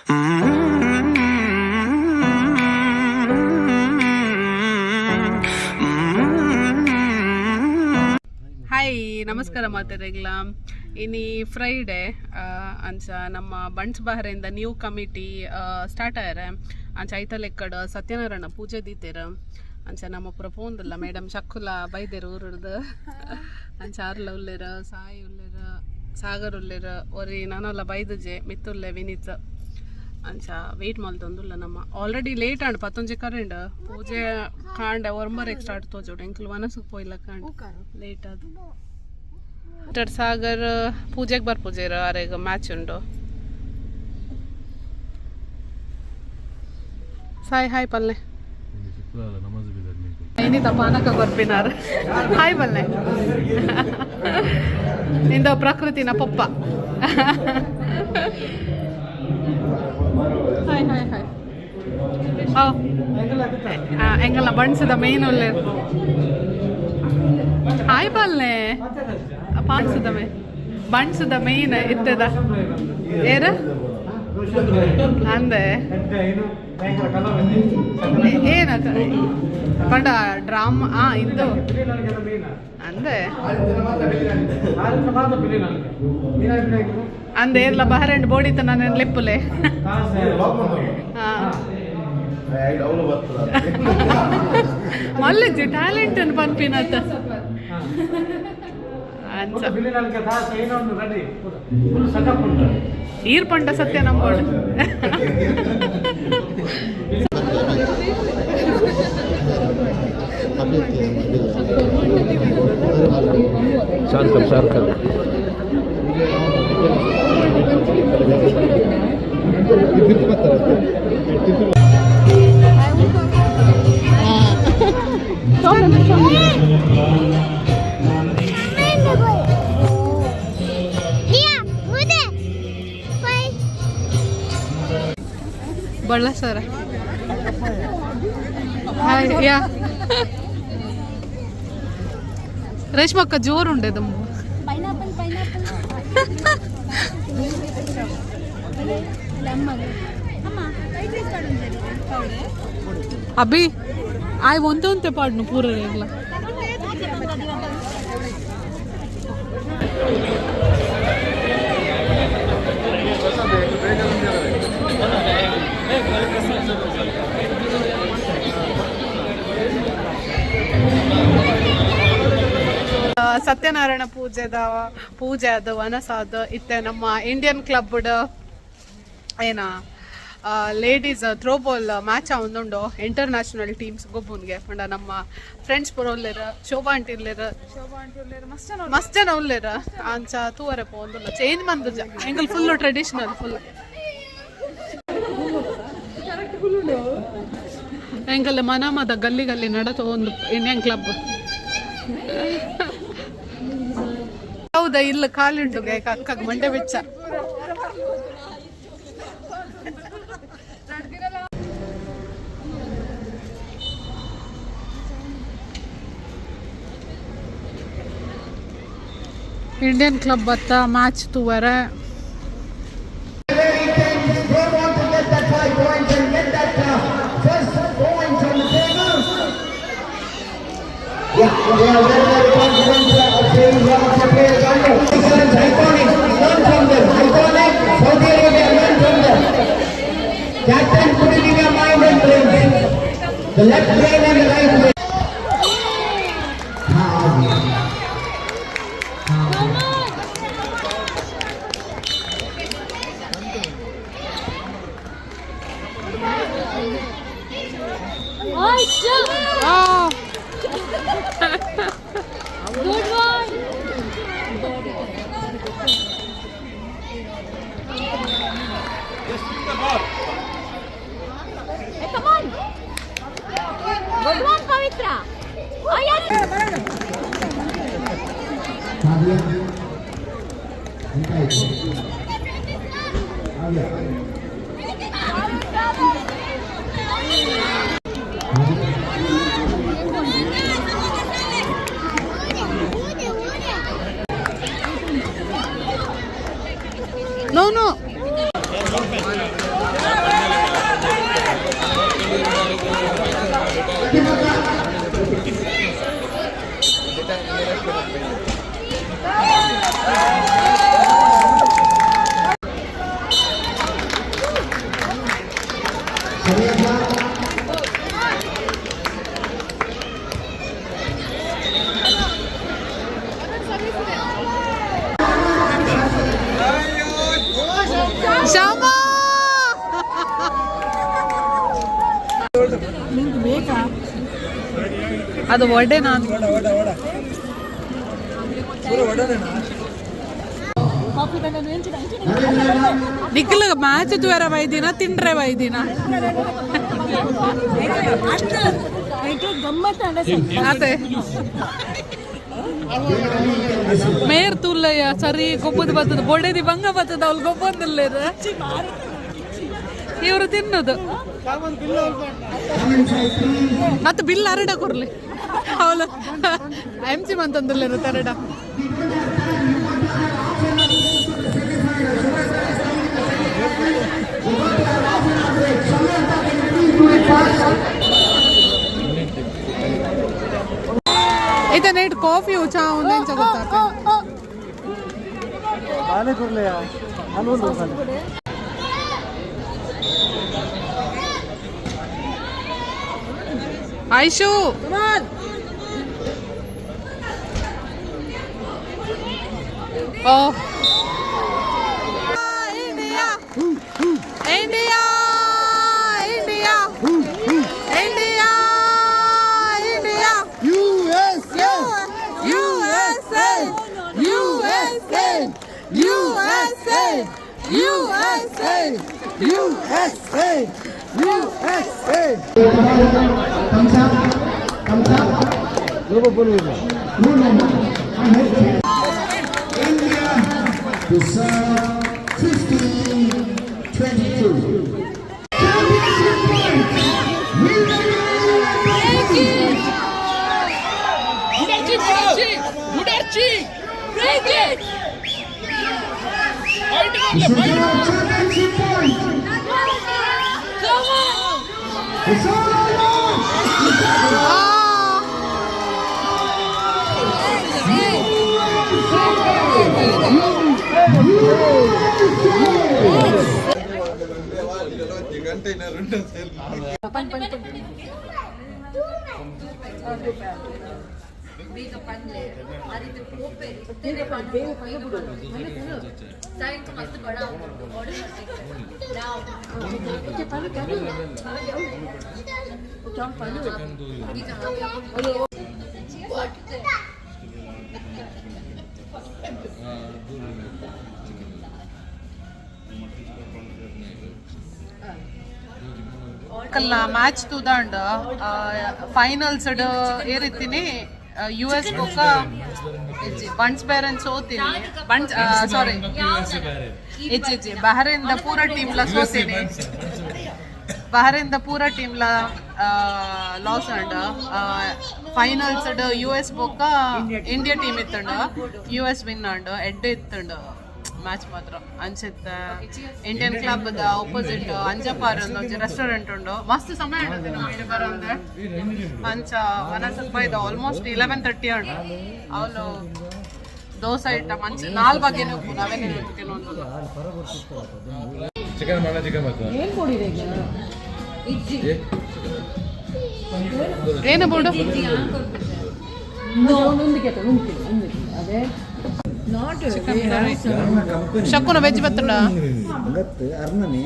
Hi, ನಮಸ್ಕಾರ ಮಾತೆರೆಗ್ಲ. ಇನಿ Friday. ಅಂಚ ನಮ್ಮ ಬಂಟ್ಸ್ ಬಹರೆಯಿಂದ ನ್ಯೂ ಕಮಿಟಿ ಸ್ಟಾರ್ಟ್ ಆಯರೆ. ಅಂಚ ಐತ ಲೆಕ್ಕಡ್ ಸತ್ಯನಾರಾಯಣ ಪೂಜೆ ದೀತೆರ್. ಅಂಚ ನಮ್ಮ ಪೂರ ಪೋಂದಿಲ್ಲ. ಮೇಡಮ್ ಶಕ್ಕುಲ ಬೈದೆರ್ ಊರುಡ್ದು. ಅಂಚ ಆರ್ಲ ಉಲ್ಲೆರ್, ಸಾಯಿ ಉಲ್ಲೆರ್, ಸಾಗರ್ ಉಲ್ಲೆರ್, ಒರಿ ನಾನಲ್ಲ ಬೈದುಜೆ ಮಿತ್ತುಲ್ಲೆ ವಿನೀತ್. ಅಂಚ ವೆಯ್ಟ್ ಮಲ್ತೊಂದುಲ್ಲ ನಮ್ಮ. ಆಲ್ರೆಡಿ ಲೇಟ್ ಆಂಡ್, ಪತ್ತೊಂಜಿ ಕರೆಂಡ್. ಪೂಜೆ ಕಾಂಡೆ ಒರ್ಂಬರೆಗ್ ಸ್ಟಾರ್ಟ್ ತೋಜೋಡು. ಎಂಕುಲು ವನಸುಗ್ ಪೋಯಿಲ್ಲ ಕಾಂಡ್ ಲೇಟ್ ಅದು. ಸಾಗರ್ ಪೂಜೆಗೆ ಬರ್ಪುಜೆರ್, ಅರೆಗ್ ಮ್ಯಾಚ್ ಉಂಡು. ಸಾಯಿ, ಹಾಯ್ ಪಲ್ಲೆ. ಏನಿತ ಪಾನಕ ಕೊರ್ಪಿನಾರ್. ಹಾಯ್ ಬಲ್ಲೆ. ಇಂದ ಪ್ರಕೃತಿನ ಪಪ್ಪ. Hi hi hi. ಎಂಗಲ್ಲ ಬಣ್ಸದ ಮೇನ್ ಉಲ್ಲೆ. ಹಾಯ್ ಪಲ್ಲೆ. ಪಾನ್ಸದ ಮೇ ಬಣ್ಸದ ಮೇನ್ ಇತ್ತದ ಏರ ಅಂದೆ. ಏನ ಪಂಡ ಡ್ರಾಮಾ ಇಂದು ಅಂದೆ. ಅಂದೆ ಏರ್ಲ ಬಹರೆಂಡ್ ಬೋಡಿತ ನಾನು ಲೆಪ್ಪುಲೆ. ಮಲ್ಲಜ್ಜಿ ಟ್ಯಾಲೆಂಟ್ ಅನ್ನು ಪನ್ಪಿನತ್ತ ಅಂಚ. ಈರ್ ಪಂಡ ಸತ್ಯ ನಂಬೋಡು. ಶಾರ್ಕಲ್ ಶಾರ್ಕಲ್. ಬಳ್ಳ ಸರ. ಹಾಯ್ ಯಾ ರೇಷ್ಮಕ್ಕ, ಜೋರುಂಡೆ ದುಂಬು. Pineapple, pineapple. ಅಮ್ಮ. ಅಭಿ ಆಯ್ ಒಂದೊಂತೆ ಪಾಡ್ನು ಪೂರ ರೇಗ್ಲ. ಸತ್ಯನಾರಾಯಣ ಪೂಜೆದ ಪೂಜೆ ಅದು ವನಸಾದ ಇತ್ತೆ ನಮ್ಮ ಇಂಡಿಯನ್ ಕ್ಲಬ್ ಏನ ಲೇಡೀಸ್ ಥ್ರೋಬಾಲ್ ಮ್ಯಾಚ್ ಒಂದುಂಡು. ಇಂಟರ್ನ್ಯಾಷನಲ್ ಟೀಮ್ಸ್ ಗೊಬ್ಬುನ್ಗೆ ಪಂಡ ನಮ್ಮ ಫ್ರೆಂಡ್ಸ್ ಪೂರ ಉಲ್ಲೆರ್, ಶೋಭಾ ಆಂಟಿ ಉಲ್ಲೆರ್, ಮಸ್ತ್ ಜನ ಉಲ್ಲೆರ್. ಅಂಚ ತೂವರೆ ಪೋಂದುಲ್ಲ. ಚೇಂಜ್ ಮಂದುಜ ಎಂಕಲ್ ಫುಲ್ ಟ್ರೆಡಿಷನಲ್ ಫುಲ್. ಎಂಕಲ್ ಮನಮದ ಗಲ್ಲಿ ಗಲ್ಲಿ ನಡತ ಒಂದು ಇಂಡಿಯನ್ ಕ್ಲಬ್. ಹೌದಾ? ಇಲ್ಲ, ಕಾಲುಂಟು ಅಕ್ಕಗ್ ಮಂಡೆ ಬೆಚ್ಚ. ಇಂಡಿಯನ್ ಕ್ಲಬ್ ಬತ್ತ ಮ್ಯಾಚ್ ತೂವರೆ. Very tense. They want to get that 5 points and get that first points on the table. Yeah, they are very, very confident of playing one of the players under. Excellent, iconic, learn from them. Iconic, Saudi Arabia, learn from them. Captain, put it in your mind and brain. The left brain and the right brain. ಆ. Good one. Hey, come on. Good one, Pavitra. Oh, yes. Kavya. Kavya. No, no. Shyama. ಅದು ವಡೆ ನಾನು. Nikhil match ತೂಯರ ವೈದಿನ, ತಿಂಡ್ರೆ ವೈದಿನ. ಅದೇ ಮೇರ್ ತೂಲಯ್ಯ, ಸರಿ ಗೊಬ್ಬದ ಬರ್ತದ, ಬೊಡೆದಿ ಬಂಗ ಬರ್ತದ. ಅವ್ಳು ಗೊಬ್ಬಂದಿಲ್ಲ, ಇವರು ತಿನ್ನೋದು. ಮತ್ತೆ ಬಿಲ್ ಅರಡ ಕೊರ್ಲಿ. ಅವಳು ಎಂ ಸಿ ಮಂತಂದಿಲ್ಲ ತರಡ. ಇತ್ತೆ ನೈಟ್ ಕಾಫಿ ಚಾ ಒಂದೆಂಚ ಗೊತ್ತಾತ? ಐಶು. ಓ India, India, India, India, India. USA. USA, USA, USA, USA. USA. USA. Thumbs up. Thumbs up. No, no, no. India to serve 15-22. Championship point. We will ಗುಡರ್ಚಿ, ಗುಡರ್ಚಿ. This is our championship point. It's all or none. ಕಲ್ಲ match ತೂದಾಂಡ್. Finals ಏರಿತ್ತೀನಿ U S ಬೊಕ್ಕ ಬಂಟ್ಸ್ ಬೇರೆನ್ ಸೋತೀನಿ. ಬಂಟ್ಸ್, ಸಾರಿ, ಇಜ್ಜಿ, Bahrain the ಪೂರ team ಲ ಸೋತೀನಿ. Bahrain the ಪೂರ team ಲ loss and finals U S ಬೊಕ್ಕ India team ಇತ್ತಂಡ. ಯು ಎಸ್ ವಿನ್ and ಎಡ್ಡೆ ಇತ್ತಂಡ ಮ್ಯಾಚ್ ಮಾತ್ರ ಅನ್ಸುತ್ತೆ. ಇಂಡಿಯನ್ ಕ್ಲಬ್ the opposite ಅಂಜಪಾರ್ ಒಂದು ರೆಸ್ಟೋರೆಂಟ್ ಉಂಡು. ಮಸ್ತ್ ಸಮಯ ಉಂಡು ಬರಂದೆ. ಅಂಚ ವನಸಕ್ ಬೈದ. ಆಲ್ಮೋಸ್ಟ್ 11:30 ಉಂಡು. ಅವಳು ದೋಸೆ ಇಟ್ಟ ಮಂಚ ನಾಲ್ ಬಗ್ಗೆನೇ ಉಪ್ಪು ನಾವೇನೇ. ಚಿಕನ್ ಮಾಡ, ಚಿಕನ್ ಮಾಡ್ತಾರೆ. ಏನು ಬೋಡು? ಶಕ್ಕುನ ವೆಜ್ ಬತ್ತುಂಡ. ಅರ್ಣನೆ.